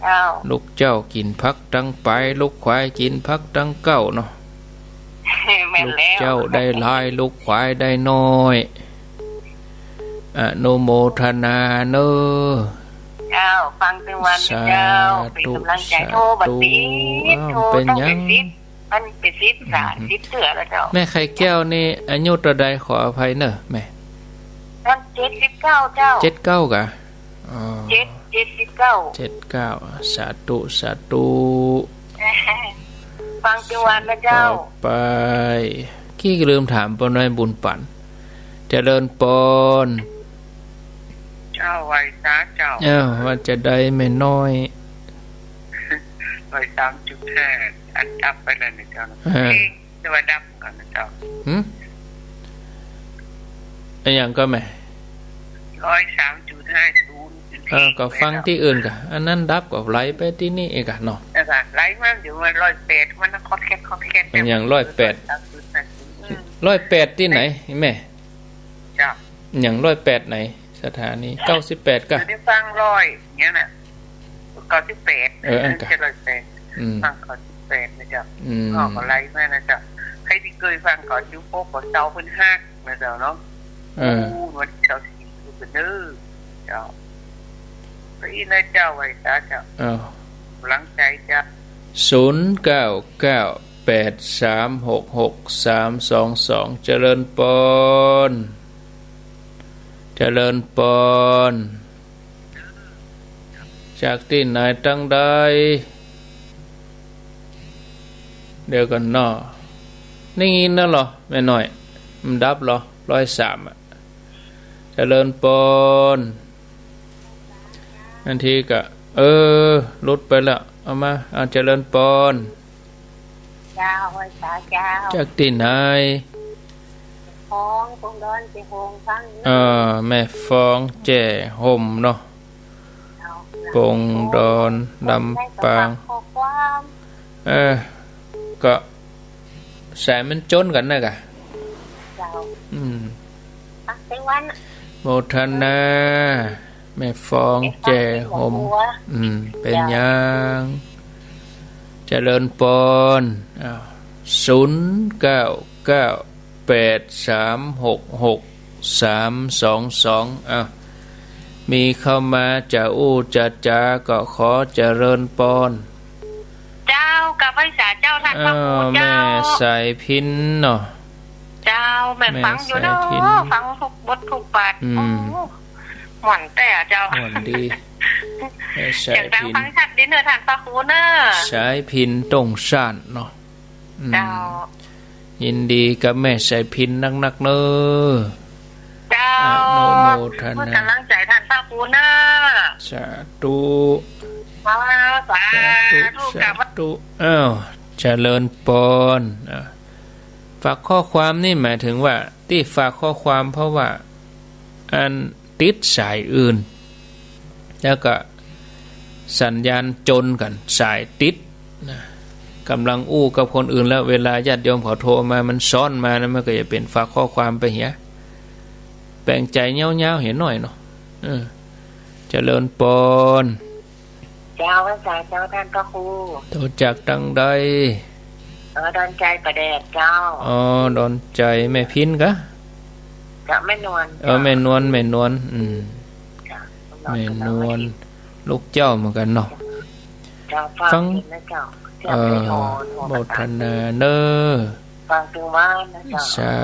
เจ้า ลูกเจ้ากิ๋นผักตังป๋าย ลูกขวายกิ๋นผักตังเก๊าเนาะ แม่นแล้ว ลูกเจ้าได้หลาย ลูกขวายได้น้อย อนุโมทนาเนอ เจ้า ฟังตึงวันเจ้า สาธุ เป๋นก๋ำลังใจ๋ สาธุ โทรบ่ติด อ้าว โทร เป๋นหยัง ต้องเป๋นสิบ มันเป๋นสิบสาม อืม สิบเตื้อแล้วเจ้า แม่ไข่แก้วนี่อายุเต้าใด ขออภัยเนอ แม่ ต๋อนเจ็ดสิบเก้าเจ้า เจ็ดเก้ากะ อ๋อ เจ็ด เจ็ดสิบเก้า เจ็ดเก้า สาธุ สาธุ ฟังตึงวันนะเจ้า ต่อไป กี้ลืมถามป้าน้อยบุญปัน เจริญปอน เจ้า ไหว้สาเจ้า อ้าว ว่าจะใดแม่น้อย ร้อยสามจุดห้า อันดับไปแล้วนี่เจ้า เออ เอ๊ะ จะว่าดับก่อนนะเจ้า หึ อะหยังก็แม่ ร้อยสามจุดห้าศูนย์ เออ ก็ฟังตี้อื่นกะ อันนั้นดับก็ไหลไปตี้นี่เองกะเนาะ เออ ไหลมา เดี๋ยวมันร้อยแปด มันคอดแคดคอดแคด อะหยังร้อยแปด อืม ร้อยแปดตี้ไหนแม่ เจ้า อะหยังร้อยแปดไหน สถานี เก้าสิบแปดกะ เดี๋ยวได้ฟังร้อยอย่างเงี้ยน่ะ เก้าสิบแปด เออ อันกะ ไม่ใช่ร้อยแปด อืม ฟังเก้าสิบแปดนะเจ้า อืม อ้อ ก็ไหลมานะเจ้า ใผตี้เกยฟังก็อยู่ปกก็เสาเปิ้นฮักนะเจ้าเนาะ เออ อู้ วันเสาร์สี่คือเปิ้นเด้อ เจ้า ก็อี้นะเจ้า ไหว้สาเจ้า อ้าว หลังใจ๋เจ้า ศูนย์เก้าเก้า แปดสามหกหกสามสองสอง เจริญปอน เจริญปอน จากตี้ไหนตังใด เดี๋ยวก่อนเนาะ ได้ยินนะเหรอ แม่น้อย มันดับเหรอ ร้อยสาม อะ เจริญปอน อันทีก็ เออ หลุดไปแล้ว เอามา เอา เจริญปอน เจ้า ไหว้สาเจ้า จากตี้ไหน ฟอง ปงดอน แจ้ห่ม ฟัง เออ แม่ฟอง แจ้ห่มเนาะ เจ้า ปงดอน ลำปาง ข้อความ เออ ก็ สายมันจนกั๋นนะกะ เจ้า อืม อ่ะ เต็มวัน โมทนา แม่ฟอง แม่ฟอง แจ้ห่ม แจ้ห่ม อืม เป๋น เจ้า ยัง เจริญปอน อ้าว ศูนย์เก้าเก้าแปดสามหกหกสามสองสอง อ้าว มีเข้ามาจะอู้จะจาก็ขอเจริญปอน เจ้า กับไหว้สาเจ้า ท่านพระครู อ้าว เจ้า แม่สายพิณเนาะ เจ้า แม่ฟังอยู่เนาะ แม่สายพิณ ฟังทุกบททุกบาท อืม โอ้ ม่วนแต๊อะเจ้า ม่วนดี แม่สายพิณ เสียงดังฟังชัดดีเนอะ ท่านพระครูเนอะ สายพิณ ต้งซ่านเนาะ อืม เจ้า ยินดีกับแม่สายพิณนักๆ เนอะ เจ้า อนุโมทนา เพื่อกำลังใจ๋ท่านพระครูเนอะ สาธุ สาธุ สาธุ สาธุ กราบ สาธุ อ้าว เจริญปอน อ่ะ ฝากข้อความนี่หมายถึงว่า ตี้ฝากข้อความเพราะว่า อัน ติดสายอื่น แล้วก็สัญญาณจนกั๋น สายติดนะ ก่ำลังอู้กับคนอื่นแล้ว เวลาญาติโยมเขาโทรมา มันซ้อนมานะ มันก็จะเป๋นฝากข้อความไปเหีย แป๋งใจ๋ยาวๆ เหียหน่อยเนาะ เออ เจริญปอน เจ้า ไหว้สาเจ้า ท่านพระครู โทรจากตังใด เออ ดอนใจป่าแดดเจ้า อ๋อ ดอนใจ แม่พิณกะ เจ้า แม่นวล เออ เจ้า แม่นวล แม่นวล อืม เจ้า แม่นวล ลูกเจ้าเหมือนกั๋นเนาะ เจ้า ฟัง ฟัง นะเจ้า เจ้า เออ แม่นวล โมทนาเนอะ ฟังตึงวันนะเจ้า สา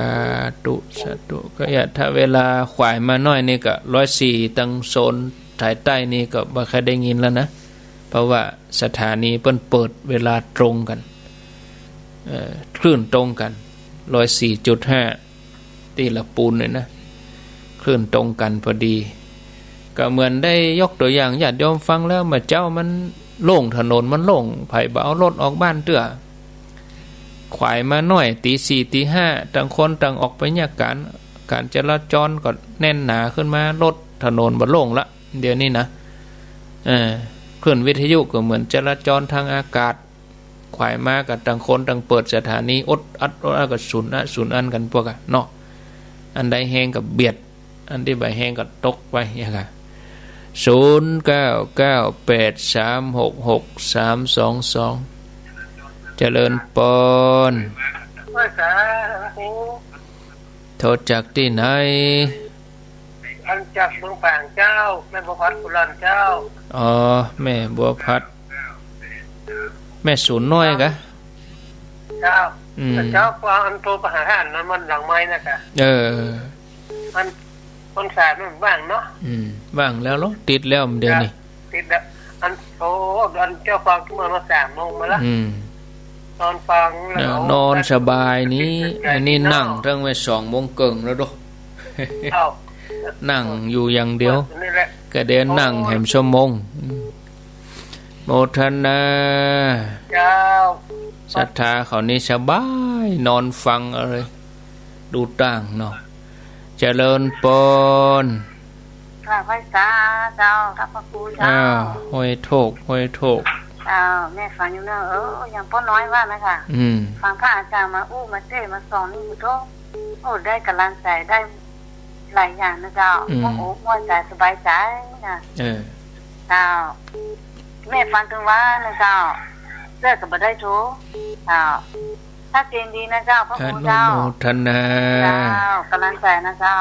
ธุ สาธุ ก็อย่า ถ้าเวลาขวายมาหน้อยนี่ก็ ร้อยสี่ ตังโซน สายใต้นี่ก็บ่ค่อยได้ยินแล้วนะ เพราะว่าสถานีเปิ้นเปิดเวลาตรงกั๋น เอ่อ คลื่นตรงกั๋น ร้อยสี่จุดห้า ตี้ละปูนเนี่ยนะ คลื่นตรงกั๋นพอดี ก็เหมือนได้ยกตั๋วอย่างญาติโยมฟังแล้ว เมื่อเจ๊ามันโล่ง ถนนมันโล่ง ใผบ่เอารถออกบ้านเตื้อ ขวายมาหน้อย ตี๋สี่ ตี๋ห้า ต่างคนต่างออกไปเยียะก๋าน ก๋านจราจรก็แน่นหนาขึ้นมา รถ ถนนบ่โล่งละ เดี๋ยวนี้นะ เออ คลื่นวิทยุก็เหมือนจราจรทางอากาศ ขวายมาก็ต่างคนต่างเปิดสถานี อดอัด อดอัด ก็สุนอะ สุนอันกั๋นปวกอะเนาะ อันใดแฮงก็เบียด อันตี้บ่าแฮงก็ตกไปอย่างเงี้ยค่ะ ศูนย์เก้าเก้าแปดสามหกหกสามสองสอง เจริญปอน ไหว้สา โทรจากตี้ไหน อันจากเมืองฝางเจ้า แม่บัวผัดกุหลาบเจ้า อ๋อ แม่บัวผัด แม่สูนน้อยกะ เจ้า อืม เจ้า กว่าอันโทรไปหาท่านนั้นมันหลังไมค์นะกะ เออ อัน คนสายมันว่างเนาะ อืม ว่างแล้วเหรอ ติดแล้วเดี๋ยวนี้ ติดแล้ว อัน โอ้ อันเจ้าฟังเมื่อมาสามโมงมาละ อืม นอนฟังแล้ว เออ ก็ นอนสบายนี่ อันนี้นั่งตั้งไว้สองโมงเกิ่งแล้วเด้อ เอ้า นั่งอยู่อย่างเดียว นี่แหละ ก็เดี๋ยวนั่งแหมชั่วโมง อืม โมทนา เจ้า ศรัทธาเขานี่สบาย นอนฟังเอาเลย ดูต่างเนาะ เจริญปอน กราบไหว้สาเจ้า ครับพระครูเจ้า อ้าว ห้วยโทก ห้วยโทก เจ้า แม่ฟังอยู่เนอะ เออ อย่างป้อน้อยว่านะคะ อืม ฟังพระอาจารย์มาอู้มาเทศน์มาสอนนี่ โอ้โธ่ โอ้ ได้ก๋ำลังใจ๋ ได้หลายอย่างนะเจ้า อืม โอ้โห ม่วนใจ๋ สบายใจ๋นะ เออ เจ้า แม่ฟังตึงวันนะเจ้า เจ้าก็บ่ได้โทร เจ้า ชัดเจนดีนะเจ้า พระครูเจ้า อนุโมทนา เจ้า ก๋ำลังใจ๋นะเจ้า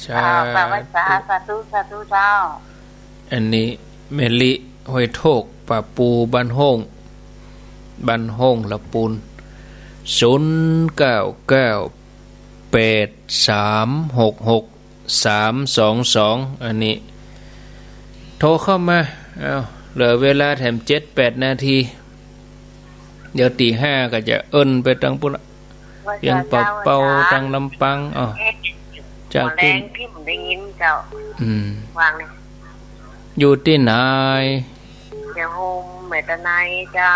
สาธุ เจ้า กราบไหว้สา สาธุ สาธุเจ้า อันนี้แม่ลิ ห้วยโทก ป่าปู บ้านโฮ่ง บ้านโฮ่งละปูน ศูนย์เก้าเก้า แปดสามหกหก สามสองสอง อันนี้ โทรเข้ามา เอ้า เหลือเวลาแถมเจ็ดแปดนาที เดี๋ยวตีห้าก็จะเอิ้นไปตังปุ้นละ เวียงป่าเป้า ตังลำปาง อ้อ จาก แม่แลงตี้ ตี้บ่ได้ยินเจ้า อืม ว่าไง อยู่ตี้ไหน เวียงโฮม แม่ตะไนเจ้า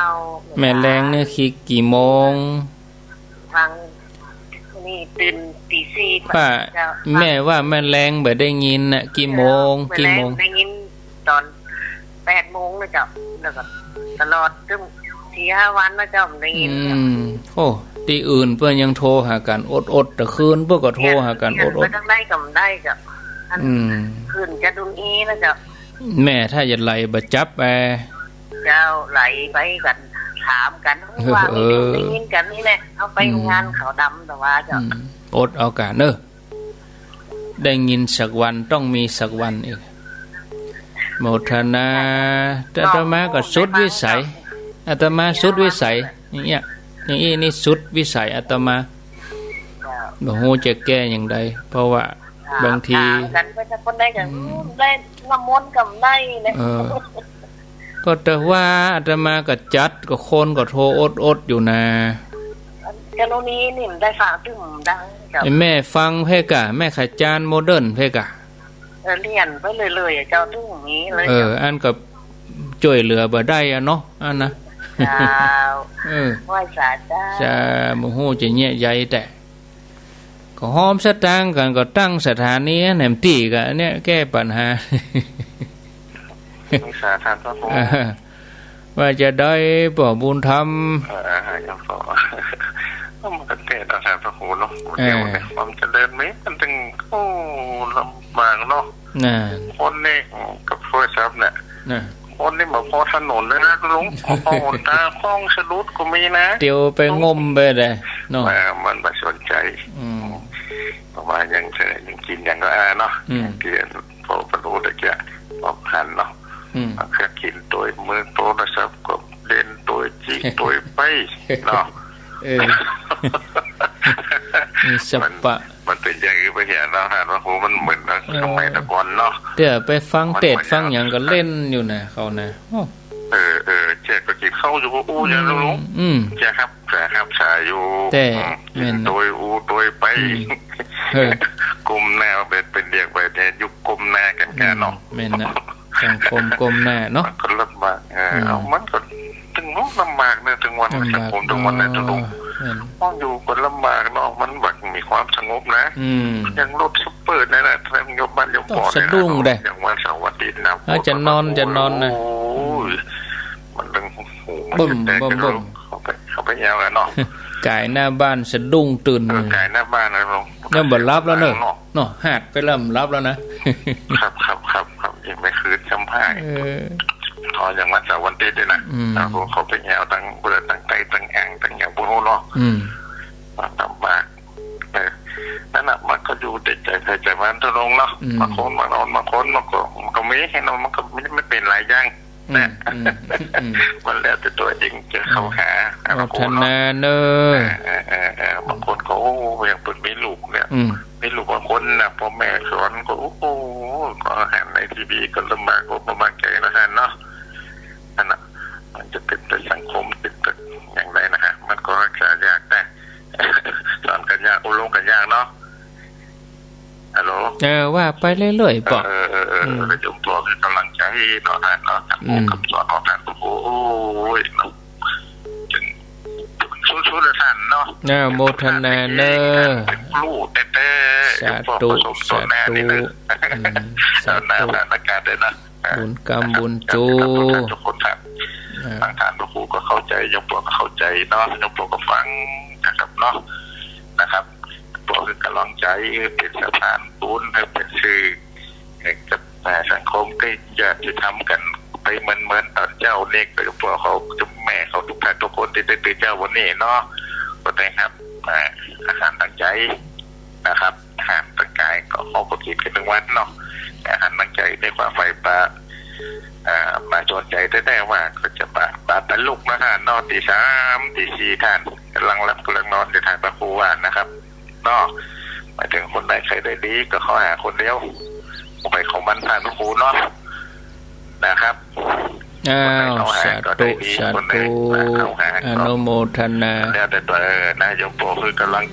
แม่แลงนี่คือกี่โมง ฟังนี่ตื่นตีสี่ ป้า เจ้า แม่ว่าแม่แลงบ่ได้ยินน่ะ กี่โมง เจ้า กี่โมง แม่แลงได้ยินตอนแปดโมงนะเจ้า แล้วก็ตลอดตึงสี่ห้าวันนะเจ้า บ่ได้ยิน อืม โอ้ ตี้อื่นเปิ้นยังโทรหากั๋นอดๆ แต่คืนเปิ้นก็โทรหากั๋นอดๆ เปลี่ยนไปทางใดก็บ่ได้เจ้า อัน อืม คืนจะดุลอีนะเจ้า แม่ถ้าจะไหลบ่จับแอ เจ้าไหลไปกั๋น ถามกั๋น เออ ว่ามีเสียงได้ยินกั๋นนี่แหละ เอาไป อืม งานขาวดำแต่ว่าเจ้า อืม อดเอาก่อนเนอะ ได้ยินสักวันต้องมีสักวันอีก โมทนา แต่อาตมาก็สุดวิสัย อาตมาสุดวิสัย อย่างเงี้ย อย่างอี้นี่สุดวิสัยอาตมา เจ้า บ่ฮู้จะแก้อย่างใด เพราะว่า บางที ถามกั๋นไปสักคนใดก็ อืม ได้น้ำมนต์ก็ได้เลย เออ ก็แต่ว่าอาตมาก็จัด ก็คนก็โทรอดๆ อยู่นะ กรณีนี่มันได้ฟังตึงดังเจ้า ไอ้แม่ฟังเพ่กะ แม่ขจารย์โมเดิร์นเพ่กะ เออ เลี่ยนไปเรื่อยๆ เจ้า ตึงนี้เลย เออ เจ้า อันก็จ้วยเหลือบ่ได้อะเนาะ อันนะ เจ้า เออ ไหว้สาเจ้า จะบ่ฮู้จะเยียะใยแต่ ก็ฮอมสตางค์กั๋น ก็ตั้งสถานีแหนมตี้กะเนี่ย แก้ปัญหา สงสารท่านพระครู เออ ว่าจะได้ป้อบุญธรรม เออ เออ ยังพอ มันก็เทศน์เอาท่านพระครูเนาะ เออ เดี๋ยวนี้ความเจริญมีมันตึง โอ้ ลำบากเนาะ นั่น คนนี่กับโทรศัพท์เนี่ย น่ะ คนนี่บ่พอถนนเลยนะลุง พอหนตางข้องสะดุดก็มีนะ เตียวไปงมไปเลยเนาะ เออ มันบ่สนใจ๋ อืม เพราะว่ายังเจอยังกิ๋นยังก็อาเนาะ อืม เตียนพอปะโลตะเกียะ พอหันเนาะ อืม เครื่องกิ๋นตวยมือ โทรศัพท์ก็เล่นตวยจิตวยไปเนาะ เออ มีสปะ มัน มันเป๋นอย่างอื่นไปเหียเนาะ ท่านพระครู มันเหมือน เออ สมัยแต่ก่อนเนาะ เดี๋ยวไปฟังเทศน์ฟังหยังก็เล่นอยู่นะ เขานะ โอ้ เออ เออ แจกก็กิ๋นข้าวอยู่ อู้ อย่างนั้นลุง อืม แจกครับ แจกครับ สายอยู่ แต่ อืม แม่น กิ๋นตวยอู้ตวยไป อืม เออ ก้มหน้าเป๋น เป๋นเรียกไปเนี่ย ยุคก้มหน้ากั๋น อืม กั๋นเนาะ แม่นนะ สังคมก้มหน้าเนาะ มันก็ลำบาก เออ อืม เอา มันก็ตึงเนาะ ลำบากเนี่ย ตึงวัน ลำบาก สังคมตึงวันเนี่ย เนาะ ตึง แม่น ต้องอยู่ก็ลำบากเนาะ มันบ่มีความสงบนะ อืม อย่างรถซุปเปอร์เนี่ยนะ ถ้าโยมบ้านโยมปอเนี่ยนะ ต้องสะดุ้งเด้ อย่างวันเสาร์วันอาทิตย์นะ อาจจะนอน จะนอนนะ โอ้ย มันตึงหูมัน บึ้ม จะแตก บึ้ม กัน บึ้ม เขาไป เขาไปแอวกันเนาะ ก๋ายหน้าบ้านสะดุ้งตื่น เออ ก๋ายหน้าบ้านนะเนาะ ยังบ่หลับแล้วเนอะ เนาะ หาดไปแล้วบ่หลับแล้วนะ ครับ ครับ ครับ ครับ ยังไม่คืนซ้ำพ่าย เออ อ๋อ อย่างวันเสาร์วันอาทิตย์เนี่ยนะ อืม แล้วพวกเขาไปแอวตังเบอร์ตังใต้ตังอ่างตังอย่างพวกโน้นเนาะ อืม ลำบาก เออ นั่นน่ะ มันก็อยู่แต่ใจ๋ใผใจ๋มันเท่านั้นเนาะ อืม บางคน บางคน บางคนมันก็ มันก็มีให้เนาะ มันก็ไม่ ไม่เป๋นหลายอย่าง อืม นะ อืม อืม มันแล้วแต่ตัวเองจะเข้าหา อืม หา โมทนาเนอะ เออ เออ เออ เออ บางคนก็ โอ้ อย่างเปิ้นมีลูกเนี่ย อืม มีลูกบางคนนะ พ่อแม่สอนก็ โอ้โห ก็หันในทีวีก็ลำบากอกลำบากใจ๋นะท่านเนาะ นั่นน่ะ มันจะเป๋นแต่สังคม เป๋นแต่อย่างใดนะฮะ มันก็รักษายากนะ สอนกั๋นยาก อบรมกั๋นยากเนาะ ฮัลโหล เออ ว่าไปเรื่อยๆ ปอ เออ เออ เออ อืม แล้วโยมปอเป็นกำลังใจ๋เนาะ ท่านเนาะ อืม คำสอนของท่าน โอ้โห เนาะ ถึง ถึงสุดๆ เลยท่านเนาะ เออ โมทนาเนอะ เป็นครูแต๊ๆ สาธุ โยมปอประสบต่อหน้านี่นะ สาธุ อืม สาธุ หน้า หน้าการเลยนะ บุญกรรมบุญจู ทุกคนครับ อ่า บางท่านพระครูก็เข้าใจ๋ โยมปอก็เข้าใจ๋เนาะ โยมปอก็ฟังนะครับเนาะ นะครับ ปอคือกำลังใจ๋ เป๋นสะพานบุญ หื้อเป๋นสื่อ ให้กับ อ่า สังคมก็อยากจะทำกั๋นไปเหมือนๆ ต๋อนเจ๊านี่ ก็โยมปอเขา โยมแม่เขาทุกท่านทุกคนตี้ได้ตื่นเจ๊าวันนี้เนาะ ก็ได้ฮับ อ่า อาหารตางใจ๋นะครับ อาหารตางก๋ายก็เขาก็กิ๋นกั๋นตึงวันเนาะ อาหารตางใจ๋ในความไหว้ปา อ่า บ่าจวนใจ๋แต๊ๆ ว่าก็จะบ่า บ่าตะลุกนะต้านเนาะ ตีสาม ตีสี่ ต้านก่ำลังหลับก่ำลังนอน ในต๋ามพระครูว่านะครับเนาะ หมายเถิงคนใดใค่ได้ดีก็เข้าหาคนเดียว ของใผของมันต้านพระครูเนาะ นะครับ อ้าว คนใดเข้าหาก็ได้ดี สาธุ สาธุ คนใดบ่าเข้าหาก็ อนุโมทนา แล้วแต่ตั๋ว เออ นะ โยมโป้ คือกำลัง